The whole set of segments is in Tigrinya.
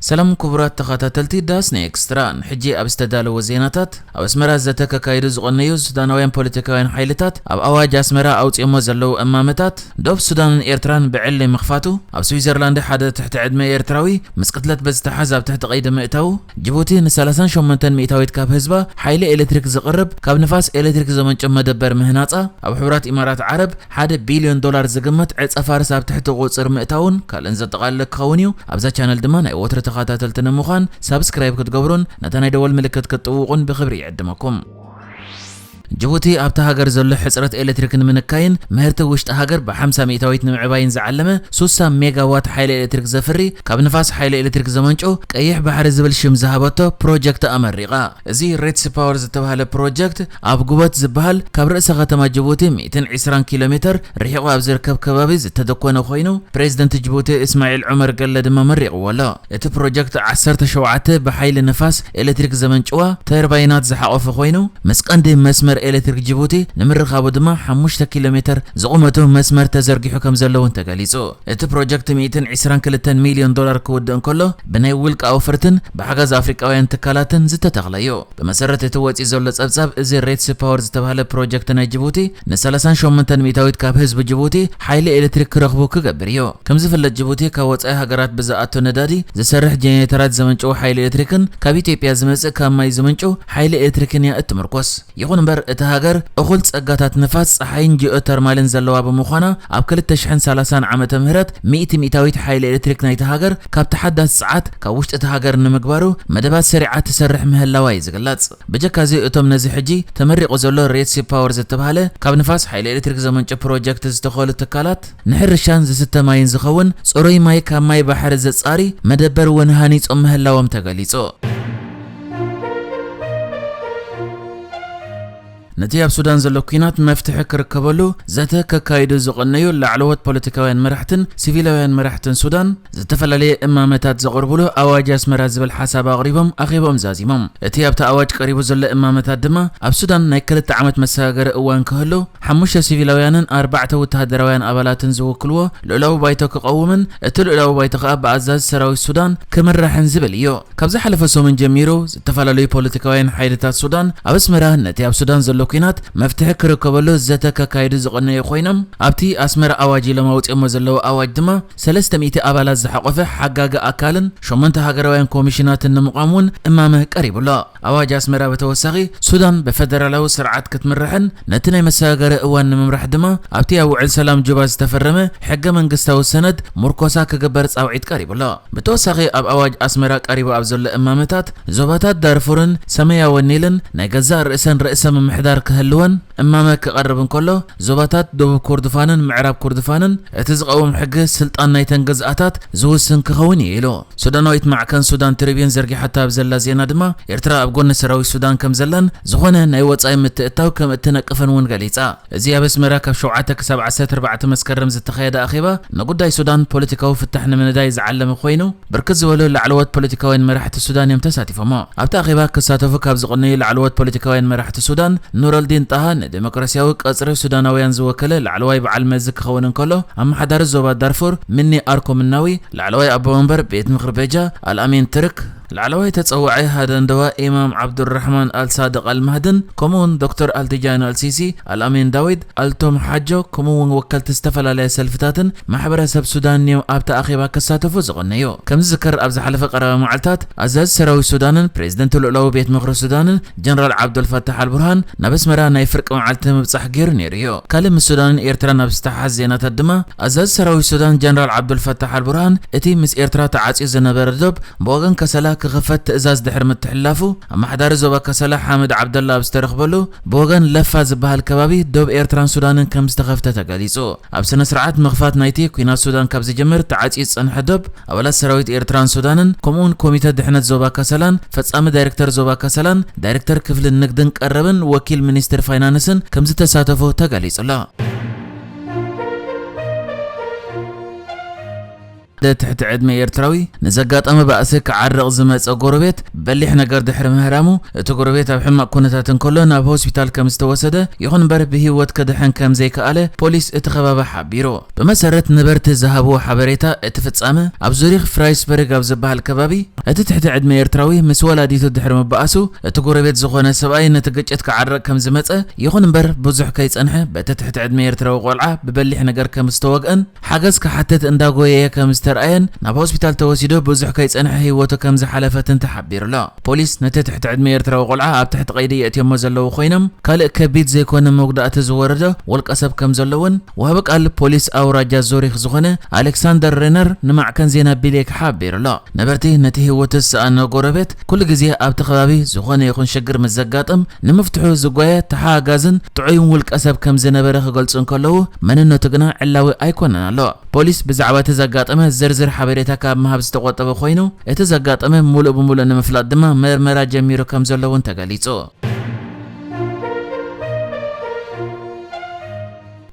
ሰላም ክቡራት ተኸታተልቲ ዳስ ናይ ኤክስትራ፣ ንሕጂ ኣብ ዝተዳለወ ዜናታት፣ ኣብ ኣስመራ ዘተ ከካይዱ ዝቐነዩ ሱዳናውያን ፖለቲካውያን ሓይልታት ኣብ ኣዋጅ ኣስመራ ኣውጺኦሞ ዘለዉ እማመታት፣ ዶብ ሱዳንን ኤርትራን ብዕሊ ምኽፋቱ፣ ኣብ ስዊዘርላንድ ሓደ ትሕቲ ዕድመ ኤርትራዊ ምስ ቅትለት ብዝተሓዝ ኣብ ትሕቲ ቀይዲ ምእታዉ፣ ጅቡቲ ን ሰላሳን ሸሞንተን ሚእታዊት ካብ ህዝባ ሓይሊ ኤሌክትሪክ ዝቕርብ ካብ ንፋስ ኤሌክትሪክ ዘመንጭው መደበር ምህናጻ፣ ኣብ ሕቡራት ኢማራት ዓረብ ሓደ ቢልዮን ዶላር ዝግመት ዕጸ ፋርስ ኣብ ትሕቲ ቁጽር ምእታውን ካልእን ዘጠቓለለ ክኸውን እዩ። ኣብዛ ቻነል ድማ ናይ ወትሩ ተኸታተልቲ ንምዃን ሳብስክራይብ ክትገብሩን ነታ ናይ ደወል ምልክት ክትጥውቑን ብኽብሪ ይዕድመኩም። ጅቡቲ ኣብታ ሃገር ዘሎ ሕጽረት ኤሌክትሪክ ንምንካይን ምህርቲ ውሽጢ ሃገር ብ ሓምሳ ሚእታዊት ንምዕባይን ዝዓለመ ሱሳ ሜጋዋት ሓይሊ ኤሌክትሪክ ዘፍሪ ካብ ንፋስ ሓይሊ ኤሌክትሪክ ዘመንጩ ቀይሕ ባሕሪ ዝብል ሽም ዝሃበቶ ፕሮጀክት ኣመሪቓ። እዚ ሬድሲ ፓወር ዝተባህለ ፕሮጀክት ኣብ ጉበት ዝበሃል ካብ ርእሰ ከተማ ጅቡቲ ሚእትን ዕስራን ኪሎ ሜተር ርሒቑ ኣብ ዝርከብ ከባቢ ዝተደኮነ ኮይኑ፣ ፕሬዚደንት ጅቡቲ እስማዒል ዑመር ገለ ድማ መሪቕዎ ኣሎ። እቲ ፕሮጀክት ዓሰርተ ሸውዓተ ብሓይሊ ንፋስ ኤሌክትሪክ ዘመንጭዋ ተርባይናት ዝሓቖፈ ኮይኑ፣ ምስ ቀንዲ መስመር ኤሌክትሪክ ጅቡቲ ንምርኻቡ ድማ ሓሙሽተ ኪሎ ሜተር ዝቑመቱ መስመር ተዘርጊሑ ከም ዘሎ እውን ተገሊጹ። እቲ ፕሮጀክት ሚእትን ዕስራን ክልተን ሚልዮን ዶላር ክውድእ እንከሎ፣ ብናይ ውልቂ ኣውፈርትን ብሓገዝ ኣፍሪቃውያን ትካላትን ዝተተኽለ እዩ። ብመሰረት እቲ ወጺኡ ዘሎ ጸብጻብ፣ እዚ ሬድሲ ፓወር ዝተባህለ ፕሮጀክት ናይ ጅቡቲ ን ሰላሳን ሸሞንተን ሚእታዊት ካብ ህዝቢ ጅቡቲ ሓይሊ ኤሌክትሪክ ክረኽቡ ክገብር እዩ። ከም ዝፍለጥ፣ ጅቡቲ ካብ ወጻኢ ሃገራት ብዝኣቱ ነዳዲ ዝሰርሕ ጀነሬተራት ዘመንጭው ሓይሊ ኤሌክትሪክን ካብ ኢትዮጵያ ዝመጽእ ካብ ማይ ዝምንጭው ሓይሊ ኤሌክትሪክን እያ እትምርኮስ። ይኹን እምበር፣ እታ ሃገር እኹል ጸጋታት ንፋስ፣ ጸሓይን ጂኦተርማልን ዘለዋ ብምዃና፣ ኣብ ክልተ ሽሕን ሰላሳን ዓመተ ምህረት ሚእቲ ሚእታዊት ሓይሊ ኤሌክትሪክ ናይታ ሃገር ካብ ተሓዳሲ ጸዓት ካብ ውሽጢ እታ ሃገር ንምግባሩ መደባት ሰሪዓ ትሰርሕ ምህላዋ እዩ ዝግለጽ። ብጀካ እዚ፣ እቶም ነዚ ሕጂ ተመሪቑ ዘሎ ሬድሲ ፓወር ዝተባህለ ካብ ንፋስ ሓይሊ ኤሌክትሪክ ዘመንጭ ፕሮጀክት ዝተኸሉ ትካላት፣ ንሕርሻን ዝስተ ማይን ዝኸውን ጽሩይ ማይ ካብ ማይ ባሕሪ ዘጻሪ መደበር እውን ሃኒጾም ምህላዎም ተገሊጹ። ነቲ ኣብ ሱዳን ዘሎ ኲናት መፍትሒ ክርከበሉ ዘተ ከካይዱ ዝቐነዩ ላዕለዎት ፖለቲካውያን መራሕትን ሲቪላውያን መራሕትን ሱዳን፣ ዝተፈላለየ እማመታት ዘቕርብሉ ኣዋጅ ኣስመራ ዝብል ሓሳብ ኣቕሪቦም ኣኼባኦም ዛዚሞም። እቲ ኣብቲ ኣዋጅ ቀሪቡ ዘሎ እማመታት ድማ፣ ኣብ ሱዳን ናይ ክልተ ዓመት መሰጋገሪ እዋን ክህሉ፣ ሓሙሽተ ሲቪላውያንን ኣርባዕተ ወተሃደራውያን ኣባላትን ዝውክልዎ ልኡላዊ ባይቶ ክቐውምን፣ እቲ ልኡላዊ ባይቶ ከኣ ብኣዛዚ ሰራዊት ሱዳን ክምራሕን ዝብል እዩ። ካብ ዝሓለፈ ሰሙን ጀሚሩ፣ ዝተፈላለዩ ፖለቲካውያን ሓይልታት ሱዳን ኣብ ኣስመራ ነቲ ኣብ ሱዳን ዘሎ ኲናት መፍትሒ ክርከበሉ ዘተ ከካይዱ ዝቐነዩ ኮይኖም፣ ኣብቲ ኣስመራ ኣዋጅ ኢሎም ኣውጺኦሞ ዘለዉ ኣዋጅ ድማ፣ ሰለስተ ሚእቲ ኣባላት ዝሓቖፈ ሓጋጊ ኣካልን ሸሞንተ ሃገራውያን ኮሚሽናትን ንምቋም እውን እማመ ቀሪቡ ኣሎ። ኣዋጅ ኣስመራ ብተወሳኺ፣ ሱዳን ብፈደራላዊ ስርዓት ክትምራሕን ነቲ ናይ መሰጋገሪ እዋን ንምምራሕ ድማ ኣብቲ ኣብ ውዕል ሰላም ጁባ ዝተፈረመ ሕገ መንግስታዊ ሰነድ ምርኮሳ ክግበር ጻውዒት ቀሪቡ ኣሎ። ብተወሳኺ፣ ኣብ ኣዋጅ ኣስመራ ቀሪቡ ኣብ ዘሎ እማመታት፣ ዞባታት ዳርፉርን ሰማያዊ ኒልን ናይ ገዛእ ርእሰን ርእሰ ምምሕዳር ክህልወን እማመ ክቐርብ እንከሎ፣ ዞባታት ደቡብ ኮርዶፋንን ምዕራብ ኮርዶፋንን እቲ ዝቐውም ሕጊ ስልጣን ናይተን ግዝኣታት ዝውስን ክኸውን እዩ ኢሉ። ሱዳናዊት ማዕከን ሱዳን ትሪቢዩን ዘርጊሓታ ኣብ ዘላ ዜና ድማ፣ ኤርትራ ኣብ ጎኒ ሰራዊት ሱዳን ከም ዘላን ዝኾነ ናይ ወጻኢ ምትእትታው ከም እትነቅፍን እውን ገሊጻ። እዚ ኣብ ኣስመራ ካብ ሸውዓተ ክሳብ ዓሰርተ ኣርባዕተ መስከረም ዝተኻየደ ኣኼባ፣ ንጉዳይ ሱዳን ፖለቲካዊ ፍታሕ ንምንዳይ ዝዓለመ ኮይኑ፣ ብርክት ዝበሉ ላዕለዎት ፖለቲካውያን መራሕቲ ሱዳን እዮም ተሳቲፎሞ። ኣብቲ ኣኼባ ክሳተፉ ካብ ዝቐነዩ ላዕለዎት ፖለቲካውያን መራሕቲ ሱዳን፣ ኑረልዲን ጣሃ ንዴሞክራሲያዊ ቀጽሪ ሱዳናውያን ዝወከለ ላዕለዋይ በዓል መዚ ክኸውን እንከሎ፣ ኣመሓዳሪ ዞባ ዳርፉር ሚኒ ኣርኮ ምናዊ፣ ላዕለዋይ ኣቦ መንበር ቤት ምኽሪ ቤጃ ኣልኣሚን ትርክ፣ ላዕለዋይ ተጸዋዓይ ሃደንደዋ ኢማም ዓብዱራሕማን ኣልሳድቕ ኣልማህድን፣ ከምኡውን ዶክተር ኣልቲጃን ኣልሲሲ፣ ኣልኣሚን ዳዊድ፣ ኣልቶም ሓጆ፣ ከምኡውን ወከልቲ ዝተፈላለያ ሰልፍታትን ማሕበረሰብ ሱዳንን እዮም ኣብቲ ኣኼባ ክሳተፉ ዝቐነዩ። ከም ዝዝከር፣ ኣብ ዝሓለፈ ቀረባ መዓልታት ኣዛዚ ሰራዊት ሱዳንን ፕሬዚደንት ልኡላዊ ቤት ምኽሪ ሱዳንን ጀነራል ዓብዱልፈታሕ ኣልቡርሃን ናብ ኣስመራ ናይ ፍርቂ መዓልቲ ምብጻሕ ገይሩ ነይሩ እዩ። ካልእ ምስ ሱዳንን ኤርትራን ኣብ ዝተሓሓዝ ዜናታት ድማ፣ ኣዛዚ ሰራዊት ሱዳን ጀነራል ዓብዱልፈታሕ ኣልቡርሃን፣ እቲ ምስ ኤርትራ ተዓጽዩ ዝነበረ ዶብ ብወገን ከሰላ ክኽፈት ትእዛዝ ድሕሪ ምትሕልላፉ፣ ኣመሓዳሪ ዞባ ከሰላ ሓምድ ዓብደላ ኣብ ዝተረኽበሉ፣ ብወገን ለፋ ዝበሃል ከባቢ ዶብ ኤርትራን ሱዳንን ከም ዝተኸፍተ ተገሊጹ። ኣብ ስነ ስርዓት ምኽፋት ናይቲ፣ ኲናት ሱዳን ካብ ዝጅምር ተዓጽዩ ዝጸንሐ ዶብ፣ ኣባላት ሰራዊት ኤርትራን ሱዳንን፣ ከምኡውን ኮሚተ ድሕነት ዞባ ከሰላን፣ ፈጻሚ ዳይሬክተር ዞባ ከሰላን፣ ዳይሬክተር ክፍሊ ንግድን ቀረብን፣ ወኪል ሚኒስትር ፋይናንስን ከም ዝተሳተፉ ተገሊጹ ኣሎ። ሓደ ትሕቲ ዕድመ ኤርትራዊ ንዘጋጠመ ባእሲ ክዓርቕ ዝመጸ ጎረቤት በሊሕ ነገር ድሕሪ ምህራሙ፣ እቲ ጎረቤት ኣብ ሕማቕ ኩነታት እንከሎ ናብ ሆስፒታል ከም ዝተወሰደ፣ ይኹን እምበር ብህይወት ክድሕን ከም ዘይከኣለ ፖሊስ እቲ ከባቢ ሓቢሩ። ብመሰረት ነበርቲ ዝሃብዎ ሓበሬታ፣ እቲ ፍጻመ ኣብ ዙሪኽ ፍራይስበርግ ኣብ ዝበሃል ከባቢ፣ እቲ ትሕቲ ዕድመ ኤርትራዊ ምስ ወላዲቱ ድሕሪ ምባኣሱ፣ እቲ ጎረቤት ዝኾነ ሰብኣይ ነቲ ግጭት ክዓርቕ ከም ዝመጸ፣ ይኹን እምበር ብዙሕ ከይጸንሐ በቲ ትሕቲ ዕድመ ኤርትራዊ ቆልዓ ብበሊሕ ነገር ከም ዝተወግአን ሓገዝ ክሓትት እንዳጎየየ ከም ዝተርኣየን ናብ ሆስፒታል ተወሲዱ ብዙሕ ከይጸንሐ ህይወቱ ከም ዝሓለፈትን ተሓቢሩ ኣሎ። ፖሊስ ነቲ ትሕቲ ዕድመ ኤርትራዊ ቆልዓ ኣብ ትሕቲ ቀይዲ የእትዮሞ ዘለዉ ኮይኖም፣ ካልእ ከቢድ ዘይኮነ መጉዳእቲ ዝወረዶ ውልቀ ሰብ ከም ዘለውን ወሃቢ ቃል ፖሊስ ኣውራጃ ዙሪኽ ዝኾነ ኣሌክሳንደር ሬነር ንማዕከን ዜና ቢሌክ ሓቢሩ ኣሎ። ነበርቲ ነቲ ህይወቱ ዝሰኣነ ጎረቤት ኩሉ ግዜ ኣብቲ ከባቢ ዝኾነ ይኹን ሽግር ምስ ዘጋጥም ንምፍትሑ ዝጓየ ተሓጋዝን ጥዑይን ውልቀ ሰብ ከም ዝነበረ ክገልጹ እንከለዉ፣ መንነቱ ግና ዕላዊ ኣይኮነን ኣሎ። ፖሊስ ብዛዕባ እቲ ዘጋጠመ ዝርዝር ሓበሬታ ካብ ምሃብ ዝተቆጠበ ኮይኑ፣ እቲ ዘጋጠመ ሙሉእ ብሙሉእ ንምፍላጥ ድማ መርመራ ጀሚሩ ከም ዘሎ እውን ተገሊጹ።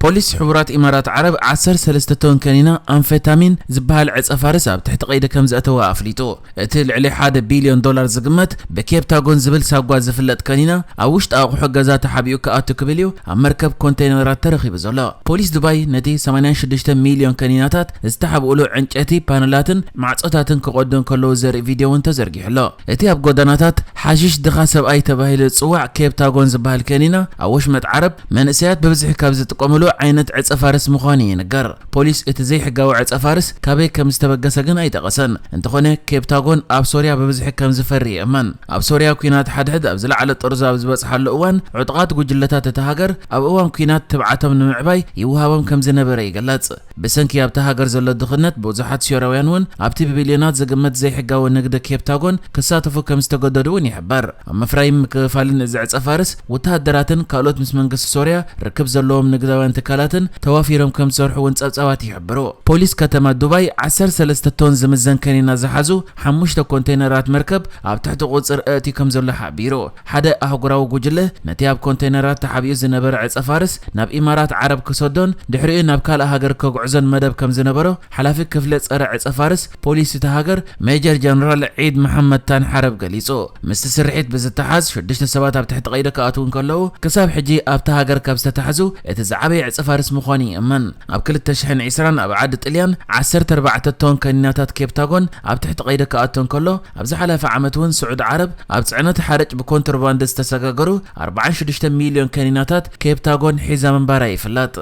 ፖሊስ ሕቡራት ኢማራት ዓረብ ዓሰርተ ሰለስተ ቶን ከኒና ኣምፌታሚን ዝበሃል ዕጸ ፋርስ ኣብ ትሕቲ ቀይዲ ከም ዘእተወ ኣፍሊጡ። እቲ ልዕሊ ሓደ ቢልዮን ዶላር ዝግመት ብኬፕታጎን ዝብል ሳጓ ዝፍለጥ ከኒና ኣብ ውሽጢ ኣቑሑ ገዛ ተሓቢኡ ክኣቱ ክብል እዩ ኣብ መርከብ ኮንቴይነራት ተረኺቡ ዘሎ። ፖሊስ ዱባይ ነቲ ሰማንያን ሽዱሽተ ሚልዮን ከኒናታት ዝተሓብኡሉ ዕንጨይቲ ፓነላትን ማዕጾታትን ክቐዱ እንከለዉ ዘርኢ ቪድዮ እውን ተዘርጊሑ ኣሎ። እቲ ኣብ ጎደናታት ሓሽሽ ድኻ ሰብኣይ ተባሂሉ ዝጽዋዕ ኬፕታጎን ዝበሃል ከኒና ኣብ ወሽመጥ ዓረብ መንእሰያት ብብዝሒ ካብ ዝጥቀምሉ ዓይነት ዕጸ ፋርስ ምዃኑ ይንገር። ፖሊስ እቲ ዘይሕጋዊ ዕጸ ፋርስ ካበይ ከም ዝተበገሰ ግን ኣይጠቐሰን። እንተኾነ ኬፕታጎን ኣብ ሶርያ ብብዝሒ ከም ዝፈሪ ይእመን። ኣብ ሶርያ ኲናት ሓድሕድ ኣብ ዝለዓለ ጥርዙ ኣብ ዝበጽሓሉ እዋን፣ ዕጡቓት ጉጅለታት እታ ሃገር ኣብ እዋን ኲናት ትብዓቶም ንምዕባይ ይወሃቦም ከም ዝነበረ ይግለጽ። ብሰንኪ ኣብታ ሃገር ዘሎ ድኽነት፣ ብዙሓት ሶርያውያን እውን ኣብቲ ብቢልዮናት ዝግመት ዘይሕጋዊ ንግዲ ኬፕታጎን ክሳተፉ ከም ዝተገደዱ እውን ይሕበር። ኣብ ምፍራይን ምክፍፋልን እዚ ዕጸ ፋርስ፣ ወተሃደራትን ካልኦት ምስ መንግስቲ ሶርያ ርክብ ዘለዎም ንግዳውያን ትካላትን ተዋፊሮም ከም ዝሰርሑ እውን ጸብጻባት ይሕብሩ። ፖሊስ ከተማ ዱባይ ዓሰርተ ሰለስተ ቶን ዝምዘን ከኒና ዝሓዙ ሓሙሽተ ኮንቴይነራት መርከብ ኣብ ትሕቲ ቁጽር ኣእትዩ ከም ዘሎ ሓቢሩ። ሓደ ኣህጉራዊ ጉጅለ ነቲ ኣብ ኮንቴይነራት ተሓቢኡ ዝነበረ ዕጸ ፋርስ ናብ ኢማራት ዓረብ ክሰዶን ድሕሪኡ ናብ ካልእ ሃገር ከጉዕዞን መደብ ከም ዝነበሮ ሓላፊ ክፍለ ጸረ ዕጸ ፋርስ ፖሊስ እታ ሃገር ሜጀር ጀነራል ዒድ መሓመድ ታንሓረብ ገሊጹ። ምስቲ ስርሒት ብዝተሓዝ ሽዱሽተ ሰባት ኣብ ትሕቲ ቀይዲ ክኣትዉ እንከለዉ፣ ክሳብ ሕጂ ኣብታ ሃገር ካብ ዝተታሕዙ እቲ ዝዓበየ ዕጸ ፋርስ ምዃኑ ይእመን። ኣብ ክልተ ሽሕን ዕስራን ኣብ ዓዲ ጥልያን ዓሰርተ ኣርባዕተ ቶን ከኒናታት ኬፕታጎን ኣብ ትሕቲ ቀይዲ ክኣቱ እንከሎ፣ ኣብ ዝሓለፈ ዓመት እውን ስዑዲ ዓረብ ኣብ ጽዕነት ሓርጭ ብኮንትሮባንድ ዝተሰጋገሩ ኣርባዓን ሽዱሽተ ሚልዮን ከኒናታት ኬፕታጎን ሒዛ ምንባራ ይፍለጥ።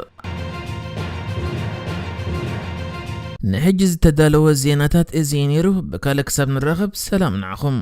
ንሕጂ ዝተዳለወ ዜናታት እዚ እዩ ነይሩ። ብካልእ ክሳብ ንራኸብ፣ ሰላም ንዓኹም።